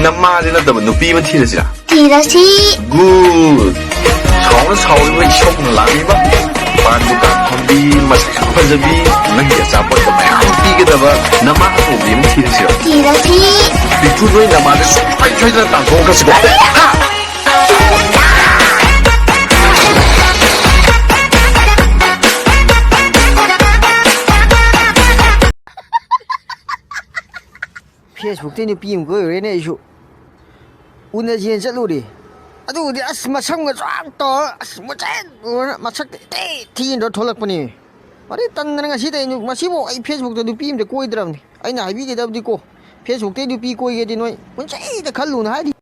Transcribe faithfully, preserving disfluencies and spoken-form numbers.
ꯅꯃꯥꯗꯤ ꯅꯠꯇꯕ ꯅꯨꯄꯤ ꯑꯃ ꯊꯤꯔꯁꯤꯔꯥ? ꯊꯤꯔꯁꯤ꯫ Good. ꯁꯥꯎꯅ ꯁꯥꯎꯔꯤꯕ ꯏꯁꯧꯅ ꯂꯥꯡꯂꯤꯕ ꯄꯥꯟ ꯗꯨꯀꯥꯟ ꯐꯝꯕꯤ, ꯃꯁꯛ ꯌꯥꯝ ꯐꯖꯕꯤ, ꯅꯪꯒꯤ ꯑꯆꯥꯄꯣꯠꯀ ꯃꯌꯥꯝ ꯄꯤꯒꯗꯕ ꯅꯃꯥ ꯑꯇꯣꯝꯕꯤ ꯑꯃ ꯊꯤꯔꯁꯤꯔꯥ? ꯊꯤꯔꯁꯤ꯫ ꯄꯤꯛꯇ꯭ꯔꯨ, ꯅꯣꯏ ꯅꯃꯥꯗ ꯁꯨꯡꯁꯣꯏ ꯁꯣꯏꯗꯅ ꯇꯥꯟꯊꯣꯛꯈ꯭ꯔꯁꯤꯀꯣ꯫ ꯍꯥ? Facebookꯇꯩ ꯅꯨꯄꯤ ꯑꯃ ꯀꯣꯏꯔꯨꯔꯦꯅꯦ ꯑꯩꯁꯨ꯫ ꯎꯅꯁꯦꯅ ꯆꯠꯂꯨꯔꯦ꯫ ꯑꯗꯨꯕꯨꯗꯤ ꯑꯁ, ꯃꯁꯝꯒ ꯆ꯭ꯋꯥꯛ ꯇꯧꯔ, ꯑꯁ, ꯃꯨꯆꯦꯠ ꯃꯨꯔ, ꯃꯁꯛꯇꯤ ꯏꯊꯤ ꯊꯤꯅ ꯇꯧꯔ ꯊꯣꯛꯂꯛꯄꯅꯦ꯫ ꯃꯔꯤ ꯇꯟꯗꯅ ꯉꯁꯤꯗꯩ ꯑꯩ, ꯉꯁꯤꯐꯥꯎ ꯑꯩ Facebookꯇ ꯅꯨꯄꯤ ꯑꯝꯇ ꯀꯣꯏꯗ꯭ꯔꯕꯅꯤ꯫ ꯑꯩꯅ ꯍꯥꯏꯕꯤꯒꯗꯕꯗꯤꯀꯣ, Facebookꯇꯩ ꯅꯨꯄꯤ ꯀꯣꯏꯒꯦꯗꯤ ꯅꯣꯏ ꯄꯨꯟꯁꯤꯗ ꯈꯜꯂꯨꯅ ꯍꯥꯏꯔꯤ꯫